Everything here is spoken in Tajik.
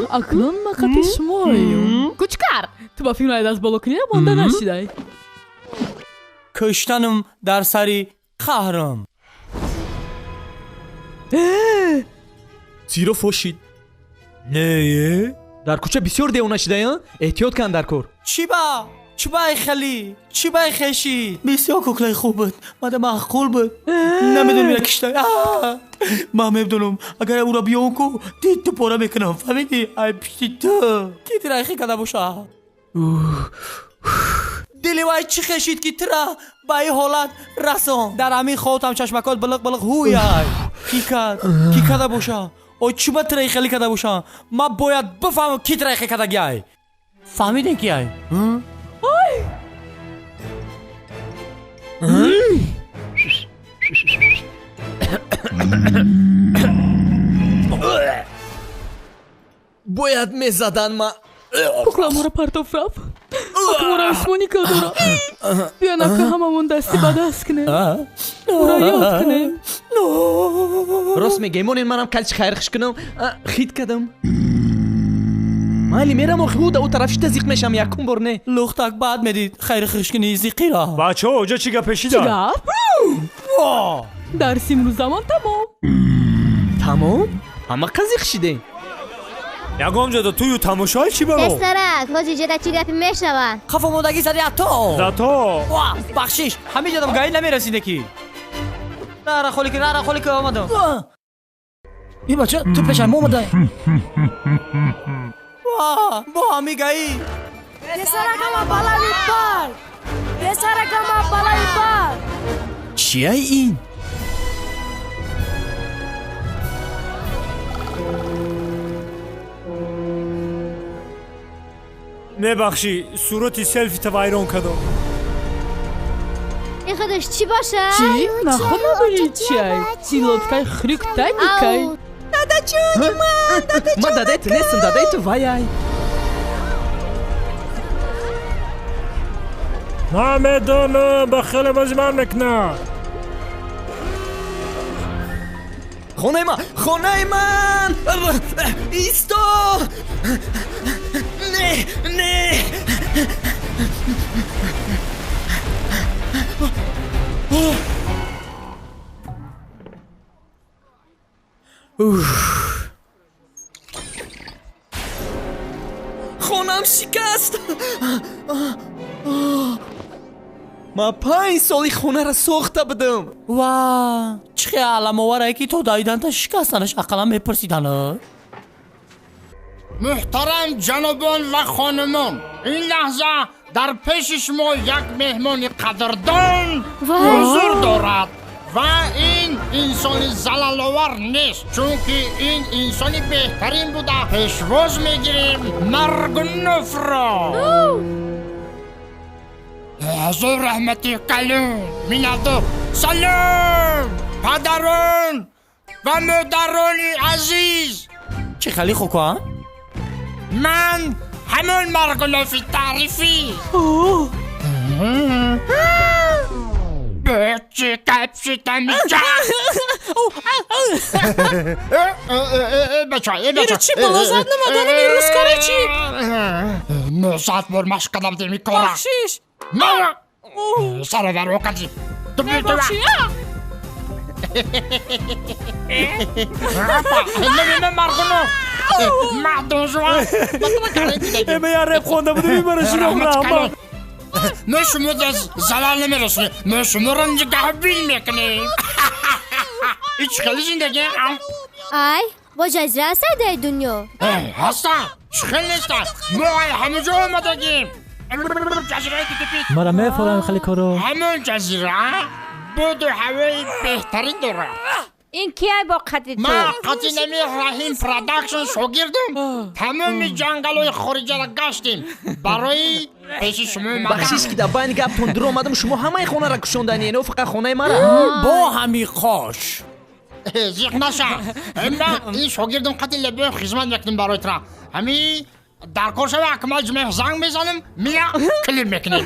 Акнун ма қати шумоем. Кучкар, ту ба фикр аз боло кунӣ монда нашидай. Куштанам дар сари қаҳрам. Зиро фошид. Не, дар кӯча бисёр девона шидаям, эҳтиёт кан дар кор. Чӣ ба? Чӣ бай хали? Чӣ бай хеши? Бисёр куклаи хуб буд. Мада маъқул буд. Намедонам ина кишта. Ман медонам, агар ӯро биём ку, дид ту пора мекунам. Фаҳмидӣ? Ай пишти ту. Ки тирайхи када боша? Дили вай чӣ хешид ки тира ба ин ҳолат расон? Дар ҳамин хотам чашмакот билиқ билиқ ҳуяй. Ки кад? Ки када боша? Ой, чӣ ба тирайхи хали када боша? Ман бояд бифаҳмам ки тирайхи кадагиай. Фаҳмидем ки ай? Ой! Бояд мезадан ма. Кукламора партоф рафт. Акмора осмони кадора. Биё нака ҳамамон дасти ба даст кунем. Ӯро ёд кунем. Рост мегӯй, монен манам калчи хайрхиш кунам. Хит кадам. Майли мерам охи ӯ да ӯ тараф шита зиқ мешам якум бор не. Лухтак баъд медид хайрхишкини зиқира. Бачаҳо, оҷа чӣ гап пешидан? Чӣ гап? Дарси имрӯзамон тамом. Тамом? Ҳама қазиқ шидем. Ягон ҷода тую тамошои чӣ баро? Песарак, ҳози ҷода чӣ гапи мешавад? Хаф омодагӣ зади ато. Зато. Ва, бахшиш, ҳамин ҷодам гаи намерасиде ки. Рара холики, рара холики омадам. Ин бача, ту пешай мо омадай. Ва, бо ҳами гаи. Песаракама балави бар. Песаракама балави бар. Чияй ин? Мебахшӣ, сурати селфита вайрон кардам. Ин худаш чӣ бошад? Чӣ? Наход набинӣ чиай? Силоткаи хрюк таникай. Дадаҷони ман, дадаҷонакам! Ман дадаи ту нестам, дадаи ту ваяй. Намедонам, ба хеле бози ман мекунад. Хонаи ман, хонаи ман! Исто! Не, не! Хонам шикаст! Ман 5 соли хонара сохта будам. Ва, чӣ хел аламоварае ки то давиданта шикастанаш ақаллан мепурсидан. Муҳтарам ҷанобон ва хонумон, ин лаҳза дар пеши шумо як меҳмони қадрдон ҳузур дорад ва ин инсони залаловар нест, чунки ин инсони беҳтарин буда. Пешвоз мегирем Маргуновро. Ҳазор раҳмати калон, миннатдор. Салом, падарон ва модарони азиз. Чӣ хели хуква? Ман ҳамон Маргунови таърифӣ. Бечи капшитамича. Бача, бача. Чӣ бало зад намадонам ин рӯзкора чӣ? Нӯсад бор машқ кардам деми кора. Бахшиш. Мара. Сараваро кади. Ту Мебахши. Маргунов. Мардонжуан. Эме я реп хонда будам, ин мара шинохт раҳмат. Мо шумо залал намерасонем, мо шуморо нигаҳбин мекунем. Ҳеҷ хеле зиндагӣ. Ай, бо ҷазира ҳастад дар дунё? Ҳастам, чӣ хел нестам. Мо ай ҳамаҷо омадагим. Ҷазираи Титипит. Мара мефорам хеле коро. Ҳамон ҷазира буду ҳавои беҳтарин дорад. Ин кияй бо қади ту? Ман қади нами Раҳим Продакшн шогирдам. Тамоми ҷангалҳои хориҷаро гаштем барои пеши шумо омадан. Бахшиш ки дар байни гаптон дур омадам, шумо ҳамаи хонаро кушонданӣ, не фақат хонаи мара. Бо ҳами қош. Зиқ наша. Ман ин шогирдам қади лебои хизмат мекунем барои тура. Ҳами дар кор шава Акмал Ҷумаев занг мезанам, мия клип мекунем.